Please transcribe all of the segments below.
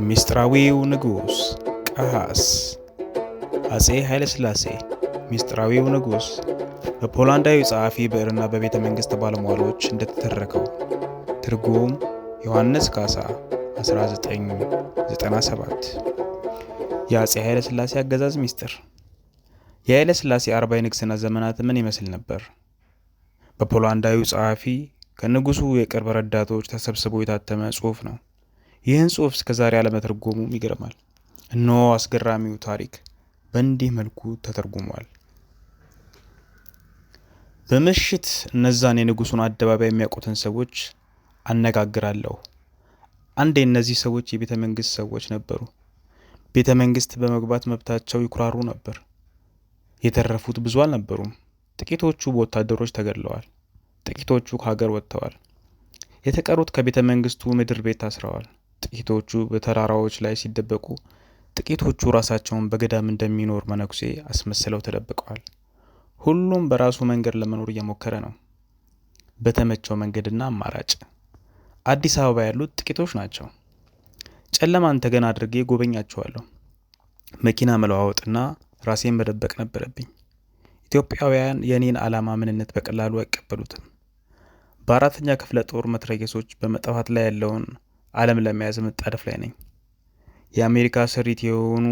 ሚስጥራዊው ንጉሥ ቀሃስ። አጼ ኃይለ ሥላሴ ሚስጥራዊው ንጉሥ በፖላንዳዊ ጸሐፊ ብዕርና በቤተ መንግሥት ባለሟሎች እንደተተረከው። ትርጉም ዮሐንስ ካሳ፣ 1997። የአጼ ኃይለ ሥላሴ አገዛዝ ሚስጥር። የኃይለ ሥላሴ 40 የንግሥና ዘመናት ምን ይመስል ነበር? በፖላንዳዊው ጸሐፊ ከንጉሱ የቅርብ ረዳቶች ተሰብስቦ የታተመ ጽሑፍ ነው። ይህን ጽሑፍ እስከዛሬ አለመተርጎሙም ይገርማል። እነሆ አስገራሚው ታሪክ በእንዲህ መልኩ ተተርጉሟል። በምሽት እነዛን የንጉሱን አደባባይ የሚያውቁትን ሰዎች አነጋግራለሁ። አንዴ እነዚህ ሰዎች የቤተ መንግስት ሰዎች ነበሩ። ቤተ መንግስት በመግባት መብታቸው ይኩራሩ ነበር። የተረፉት ብዙ አልነበሩም። ጥቂቶቹ በወታደሮች ተገድለዋል። ጥቂቶቹ ከሀገር ወጥተዋል። የተቀሩት ከቤተ መንግስቱ ምድር ቤት ታስረዋል። ጥቂቶቹ በተራራዎች ላይ ሲደበቁ፣ ጥቂቶቹ ራሳቸውን በገዳም እንደሚኖር መነኩሴ አስመስለው ተደብቀዋል። ሁሉም በራሱ መንገድ ለመኖር እየሞከረ ነው፣ በተመቸው መንገድና አማራጭ። አዲስ አበባ ያሉት ጥቂቶች ናቸው። ጨለማን ተገን አድርጌ ጎበኛቸዋለሁ። መኪና መለዋወጥና ራሴን መደበቅ ነበረብኝ። ኢትዮጵያውያን የእኔን ዓላማ ምንነት በቀላሉ አይቀበሉትም። በአራተኛ ክፍለ ጦር መትረየሶች በመጥፋት ላይ ያለውን ዓለም ለመያዝ መጣደፍ ላይ ነኝ። የአሜሪካ ስሪት የሆኑ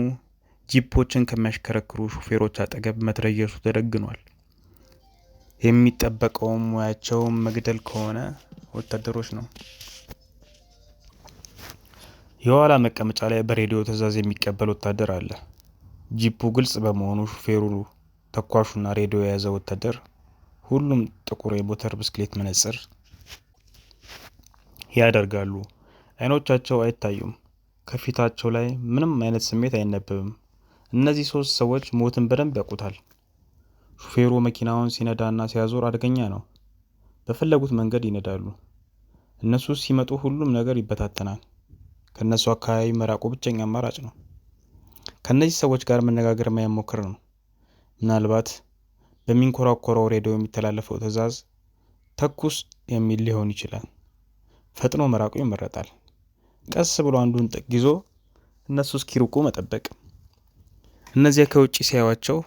ጂፖችን ከሚያሽከረክሩ ሹፌሮች አጠገብ መትረየሱ ተደግኗል። የሚጠበቀውም ሙያቸውን መግደል ከሆነ ወታደሮች ነው። የኋላ መቀመጫ ላይ በሬዲዮ ትዕዛዝ የሚቀበል ወታደር አለ። ጂፑ ግልጽ በመሆኑ ሹፌሩ፣ ተኳሹና ሬዲዮ የያዘ ወታደር ሁሉም ጥቁር የሞተር ብስክሌት መነጽር ያደርጋሉ። አይኖቻቸው አይታዩም። ከፊታቸው ላይ ምንም አይነት ስሜት አይነበብም። እነዚህ ሶስት ሰዎች ሞትን በደንብ ያውቁታል። ሹፌሩ መኪናውን ሲነዳና ሲያዞር አደገኛ ነው። በፈለጉት መንገድ ይነዳሉ። እነሱ ሲመጡ ሁሉም ነገር ይበታተናል። ከእነሱ አካባቢ መራቁ ብቸኛ አማራጭ ነው። ከእነዚህ ሰዎች ጋር መነጋገር የማይሞክር ነው። ምናልባት በሚንኮራኮረው ሬዲዮ የሚተላለፈው ትዕዛዝ ተኩስ የሚል ሊሆን ይችላል። ፈጥኖ መራቁ ይመረጣል። ቀስ ብሎ አንዱን ጥግ ይዞ እነሱ እስኪርቁ መጠበቅ። እነዚያ ከውጭ ሲያዩዋቸው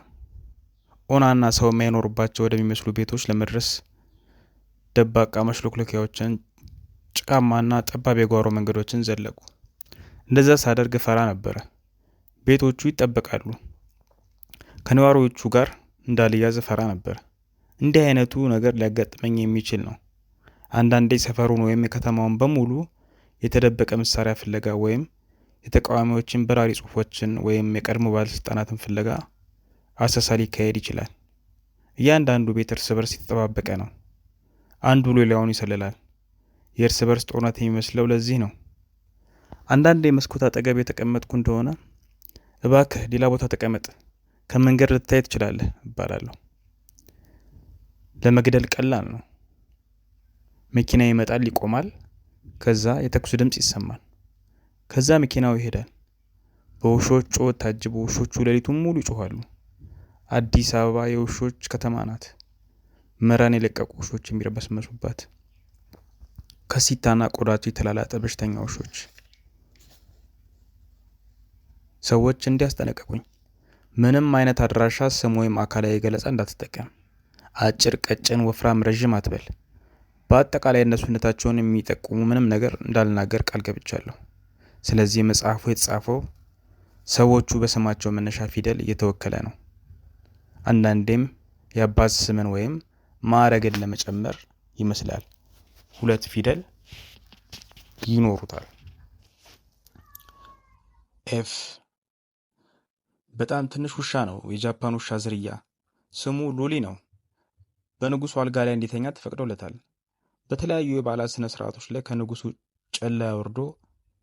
ኦናና ሰው የማይኖርባቸው ወደሚመስሉ ቤቶች ለመድረስ ደባቃ መሽሎክሎኪያዎችን፣ ጭቃማና ጠባብ የጓሮ መንገዶችን ዘለቁ። እንደዛ ሳደርግ ፈራ ነበረ። ቤቶቹ ይጠበቃሉ። ከነዋሪዎቹ ጋር እንዳልያዝ ፈራ ነበር። እንዲህ አይነቱ ነገር ሊያጋጥመኝ የሚችል ነው። አንዳንዴ ሰፈሩን ወይም የከተማውን በሙሉ የተደበቀ መሳሪያ ፍለጋ ወይም የተቃዋሚዎችን በራሪ ጽሑፎችን ወይም የቀድሞ ባለስልጣናትን ፍለጋ አሰሳ ሊካሄድ ይችላል። እያንዳንዱ ቤት እርስ በርስ የተጠባበቀ ነው። አንዱ ሌላውን ይሰልላል። የእርስ በርስ ጦርነት የሚመስለው ለዚህ ነው። አንዳንዴ መስኮት አጠገብ የተቀመጥኩ እንደሆነ እባክህ ሌላ ቦታ ተቀመጥ፣ ከመንገድ ልታይ ትችላለህ እባላለሁ። ለመግደል ቀላል ነው። መኪና ይመጣል፣ ይቆማል። ከዛ የተኩስ ድምፅ ይሰማል። ከዛ መኪናው ይሄዳል። በውሾች ጩኸት ታጅቦ ውሾቹ ሌሊቱን ሙሉ ይጮኻሉ። አዲስ አበባ የውሾች ከተማ ናት። መረን የለቀቁ ውሾች የሚርመሰመሱባት፣ ከሲታና ቆዳቸው የተላላጠ በሽተኛ ውሾች። ሰዎች እንዲያስጠነቀቁኝ፣ ምንም አይነት አድራሻ፣ ስም ወይም አካላዊ ገለጻ እንዳትጠቀም። አጭር፣ ቀጭን፣ ወፍራም፣ ረዥም አትበል። በአጠቃላይ እነሱነታቸውን የሚጠቁሙ ምንም ነገር እንዳልናገር ቃል ገብቻለሁ። ስለዚህ መጽሐፉ የተጻፈው ሰዎቹ በስማቸው መነሻ ፊደል እየተወከለ ነው። አንዳንዴም የአባት ስምን ወይም ማዕረግን ለመጨመር ይመስላል ሁለት ፊደል ይኖሩታል። F በጣም ትንሽ ውሻ ነው። የጃፓን ውሻ ዝርያ። ስሙ ሉሊ ነው። በንጉሱ አልጋ ላይ እንዲተኛ ተፈቅዶለታል። በተለያዩ የበዓላት ስነ ስርዓቶች ላይ ከንጉሱ ጨላ ወርዶ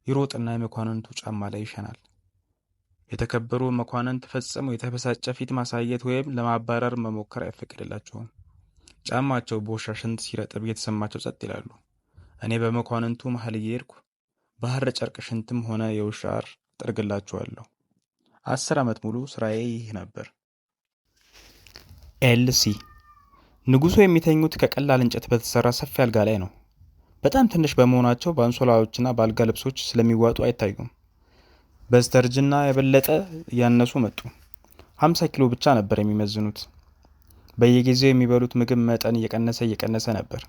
ይሮጥና የመኳንንቱ ጫማ ላይ ይሸናል። የተከበሩ መኳንንት ፈጽሞ የተበሳጨ ፊት ማሳየት ወይም ለማባረር መሞከር አይፈቀድላቸውም። ጫማቸው በውሻ ሽንት ሲረጥብ እየተሰማቸው ጸጥ ይላሉ። እኔ በመኳንንቱ መሀል እየሄድኩ በሐር ጨርቅ ሽንትም ሆነ የውሻ አር ጠርግላቸዋለሁ። 10 ዓመት ሙሉ ስራዬ ይህ ነበር። LC። ንጉሱ የሚተኙት ከቀላል እንጨት በተሰራ ሰፊ አልጋ ላይ ነው። በጣም ትንሽ በመሆናቸው በአንሶላዎችና በአልጋ ልብሶች ስለሚዋጡ አይታዩም። በስተርጅና የበለጠ እያነሱ መጡ። 50 ኪሎ ብቻ ነበር የሚመዝኑት። በየጊዜው የሚበሉት ምግብ መጠን እየቀነሰ እየቀነሰ ነበር።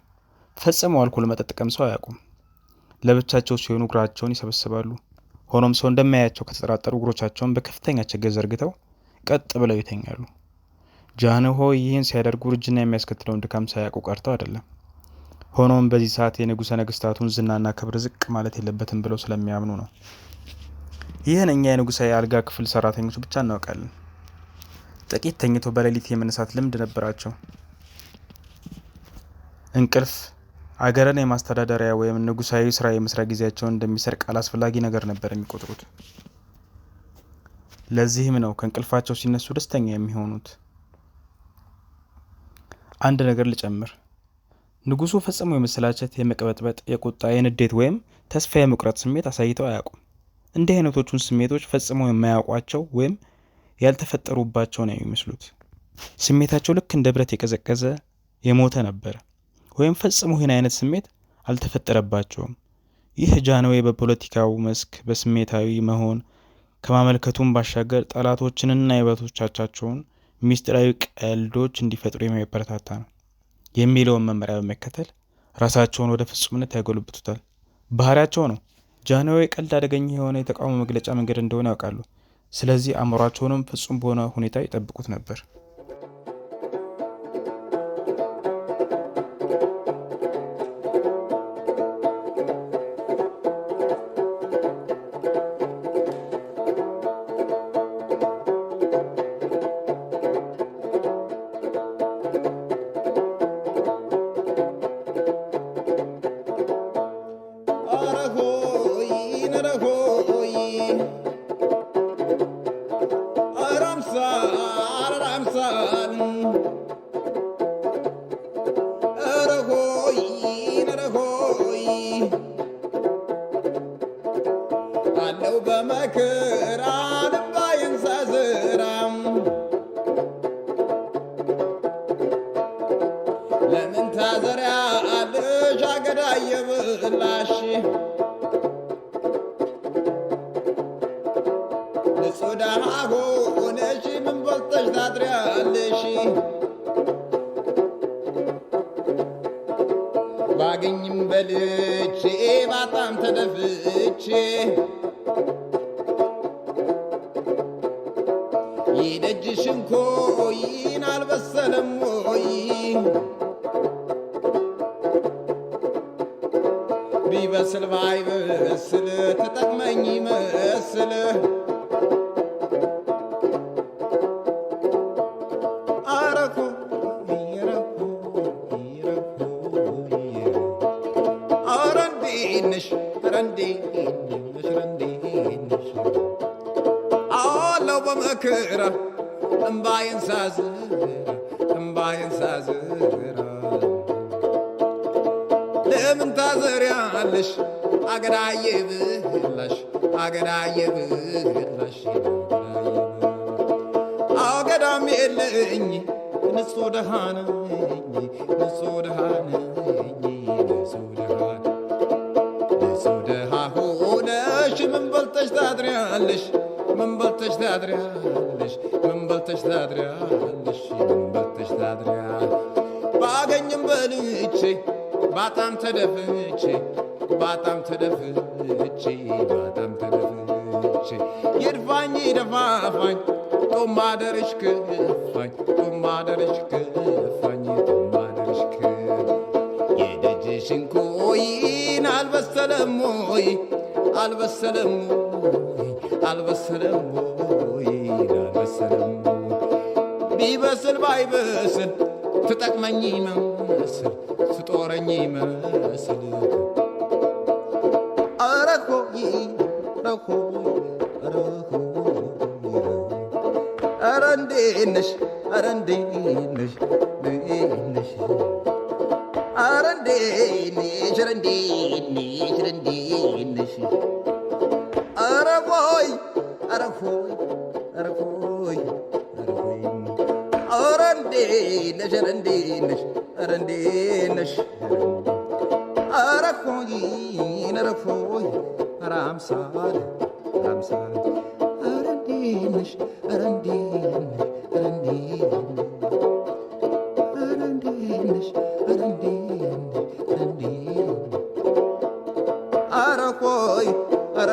ፈጽመው አልኮል መጠጥ ቀምሰው አያውቁም። ለብቻቸው ሲሆኑ እግራቸውን ይሰበስባሉ። ሆኖም ሰው እንደሚያያቸው ከተጠራጠሩ እግሮቻቸውን በከፍተኛ ችግር ዘርግተው ቀጥ ብለው ይተኛሉ። ጃንሆይ ይህን ሲያደርጉ እርጅና የሚያስከትለውን ድካም ሳያውቁ ቀርተው አይደለም። ሆኖም በዚህ ሰዓት የንጉሠ ነገሥታቱን ዝናና ክብር ዝቅ ማለት የለበትም ብለው ስለሚያምኑ ነው። ይህን እኛ የንጉሣዊ አልጋ ክፍል ሰራተኞች ብቻ እናውቃለን። ጥቂት ተኝቶ በሌሊት የመነሳት ልምድ ነበራቸው። እንቅልፍ አገርን የማስተዳደሪያ ወይም ንጉሣዊ ስራ የመስሪያ ጊዜያቸውን እንደሚሰርቅ አላስፈላጊ ነገር ነበር የሚቆጥሩት። ለዚህም ነው ከእንቅልፋቸው ሲነሱ ደስተኛ የሚሆኑት። አንድ ነገር ልጨምር። ንጉሱ ፈጽሞ የመሰላቸት፣ የመቅበጥበጥ፣ የቁጣ፣ የንዴት ወይም ተስፋ የመቁረጥ ስሜት አሳይተው አያውቁም። እንዲህ አይነቶቹን ስሜቶች ፈጽሞ የማያውቋቸው ወይም ያልተፈጠሩባቸው ነው የሚመስሉት። ስሜታቸው ልክ እንደ ብረት የቀዘቀዘ የሞተ ነበር፣ ወይም ፈጽሞ ይህን አይነት ስሜት አልተፈጠረባቸውም። ይህ ጃንሆይ በፖለቲካው መስክ በስሜታዊ መሆን ከማመልከቱም ባሻገር ጠላቶችንና የበቶቻቸውን ሚስጥራዊ ቀልዶች እንዲፈጥሩ የሚያበረታታ ነው የሚለውን መመሪያ በመከተል ራሳቸውን ወደ ፍጹምነት ያጎለብቱታል። ባህሪያቸው ነው። ጃንሆይ ቀልድ አደገኛ የሆነ የተቃውሞ መግለጫ መንገድ እንደሆነ ያውቃሉ። ስለዚህ አእምሯቸውንም ፍጹም በሆነ ሁኔታ ይጠብቁት ነበር። አለው በመከራ ልባዬን ሳዝራም ለምን ታዘሪያለሽ አገዳ የብላሽ ንጹሕ ደሃ ሆነሽ ምን በልተሽ ታድሪያለሽ? ባገኝም በልቼ ባጣም ተደፍቼ የደጅሽን ኮይን አልበሰለም ወይ ቢበስል ባይበስል ተጠቅመኝ ይመስል አረኩ ይረኩ ይረኩ ኧረ እንዴት ነሽ ኧረ እንዴት ነሽ ኧረ እንዴት ነሽ አለው በመከራ እምባዬን ሳዝራ እምባዬን ሳዝራ ለምን ታዘሪያለሽ አገዳዬ ብላሽ አገዳዬ ብላሽ አገዳም የለኝ ንጹሕ ደሃ ነኝ ንጹሕ ደሃ ነኝ ንጹሕ ደሃ ንጹሕ ደሃ ሆነሽ ምን በልተሽ ታድሪያለሽ? ምን በልተሽ ታድሪያለሽ? ምን በልተሽ ታድሪያለሽ? ምን በልተሽ ታድሪያለሽ? ባገኝም በልቼ ባጣም ተደፍቼ ባጣም ተደፍቼ ባጣም ተደፍቼ ይድፋኝ ይደፋፋኝ ጦም ማደርሽ ክፋኝ ጦም ማደርሽ ክፋኝ ጦም ማደርሽ ክፋኝ የደጅሽን ኮይን አልበሰለም ወይ አልበሰለም ወይ አልበሰለም ወይ አልበሰለም ቢበስል ባይበስል ትጠቅመኝ ይመስል ትጦረኝ ይመስል ኧረ ሆይ ኧረ ሆይ ኧረ ሆይ ኧረ እንዴት ነሽ ኧረ እንዴት ነሽ እንዴት ነሽ ኧረ እንዴት ነሽ ኧረ እንዴት ነሽ ኧረ እንዴት ነሽ ኧረ ሆይ ኧረ ሆይ ኧረ ሆይ ኧረ ሆይ ኧረ እንዴት ነሽ ኧረ እንዴት ነሽ ኧረ እንዴት ነሽ ኧረ ኧረ ሆይ ኧረ አምሳል ኧረ አምሳል ኧረ እንዴት ነሽ ኧረ እንዴት ነሽ ኧረ እንዴት ነሽ ኧረ እንዴት ነሽ ኧረ እንዴት ነሽ ኧረ እንዴት ነሽ ኧረ ሆይ ኧረ